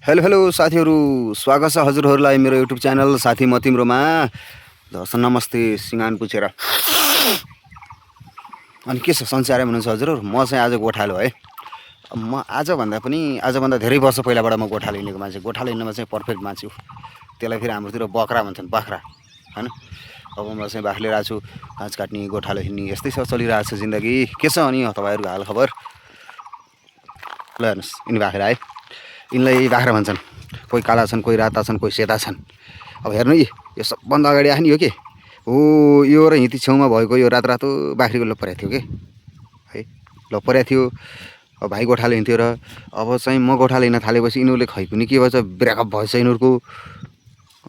Hello hello साथीहरू, स्वागत छ हजुरहरूलाई मेरो युट्युब च्यानल साथी म तिम्रोमा। नमस्ते सिँगान पुछेर। अनि के छ संसारै हुनुहुन्छ हजुरहरू? म चाहिँ आज गोठालो है। म आजभन्दा धेरै वर्ष पहिलाबाट म गोठालो हिँडेको मान्छे। गोठालो हिँड्नमा चाहिँ पर्फेक्ट मान्छे हो। त्यसलाई फेरि हाम्रोतिर बक्रा भन्छन्, बाख्रा होइन। अब म चाहिँ बाख्रा लिएर आएको छु, घाँस काट्ने, गोठालो हिँड्ने, यस्तै छ चलिरहेको छ जिन्दगी। के छ अनि तपाईँहरूको हाल खबर? ल हेर्नुहोस्, यिनी बाख्रा है, यिनलाई बाख्रा भन्छन्। कोही काला छन्, कोही राता छन्, कोही सेता छन्। अब हेर्नु यो सबभन्दा अगाडि आयो नि यो के हो, यो र हिँती छेउमा भएको यो रातो रातो बाख्रीको लोपरेको थियो कि है, लोपरेको थियो। अब भाइ गोठालो हिँड्थ्यो र अब चाहिँ म गोठालो हिँड्न थालेपछि यिनीहरूले खै पनि के भएछ, ब्रेकअप भएछ यिनीहरूको।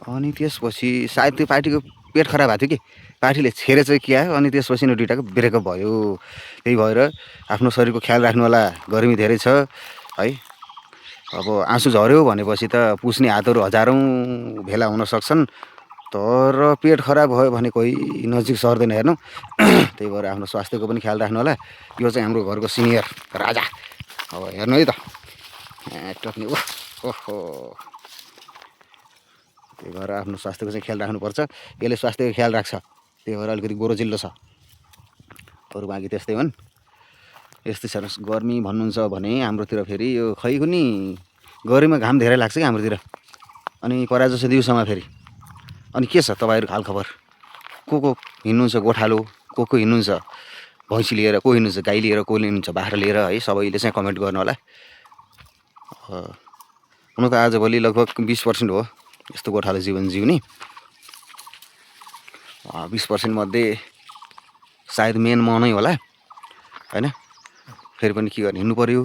अनि त्यसपछि सायद त्यो पार्टीको पेट खराब भएको थियो कि पार्टीले छेरे चाहिँ के आयो, अनि त्यसपछि यिनीहरू दुइटाको ब्रेकअप भयो। त्यही भएर आफ्नो शरीरको ख्याल राख्नु होला, गर्मी धेरै छ है। अब आँसु झऱ्यो भनेपछि त पुस्ने हातहरू हजारौँ भेला हुन सक्छन्, तर पेट खराब भयो भने कोही नजिक सर्दैन हेर्नु। त्यही भएर आफ्नो स्वास्थ्यको पनि ख्याल राख्नु होला। यो चाहिँ हाम्रो घरको सिनियर राजा। अब हेर्नु है त, टक्ने ओहो। त्यही भएर आफ्नो स्वास्थ्यको चाहिँ ख्याल राख्नुपर्छ। यसले स्वास्थ्यको ख्याल राख्छ, त्यही भएर अलिकति गोरोजिल्लो छ। अरू बाँकी त्यस्तै हुन्। यस्तै छ। गर्मी भन्नुहुन्छ भने हाम्रोतिर फेरि यो खै कुनि गर्मीमा घाम धेरै लाग्छ कि हाम्रोतिर, अनि परा जस्तो दिउँसोमा फेरि। अनि के छ तपाईँहरूको हाल खबर? को हिँड्नुहुन्छ गोठालो, को हिँड्नुहुन्छ भैँसी लिएर, को हिँड्नुहुन्छ गाई लिएर, को हिँड्नुहुन्छ बाख्रा लिएर है, सबैले चाहिँ कमेन्ट गर्नु होला। हुन त आजभोलि लगभग 20% हो यस्तो गोठालो जीवन जिउने। 20% मध्ये सायद मेन म नै होला होइन। फेरि पनि के गर्ने, हिँड्नु पऱ्यो।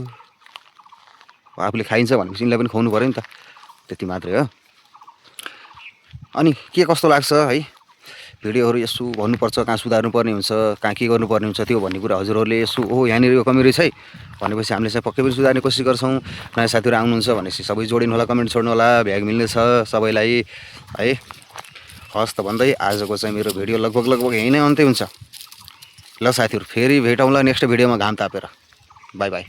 आफूले खाइन्छ भनेपछि यिनलाई पनि खुवाउनु पऱ्यो नि त, त्यति मात्रै हो। अनि के कस्तो लाग्छ है, भिडियोहरू यसो भन्नुपर्छ, कहाँ सुधार्नुपर्ने हुन्छ, कहाँ के गर्नुपर्ने हुन्छ, त्यो भन्ने कुरा हजुरहरूले यसो हो यहाँनिर यो कमी रहेछ है भनेपछि हामीले चाहिँ पक्कै पनि सुधार्ने कोसिस गर्छौँ। नयाँ साथीहरू आउनुहुन्छ भनेपछि सबै जोडिनु होला, कमेन्ट छोड्नु होला, भ्याग मिल्नेछ सबैलाई है। हस् त भन्दै आजको चाहिँ मेरो भिडियो लगभग यहीँ नै अन्त्य हुन्छ। ल साथीहरू, फेरि भेटौँला नेक्स्ट भिडियोमा घाम तापेर। By by.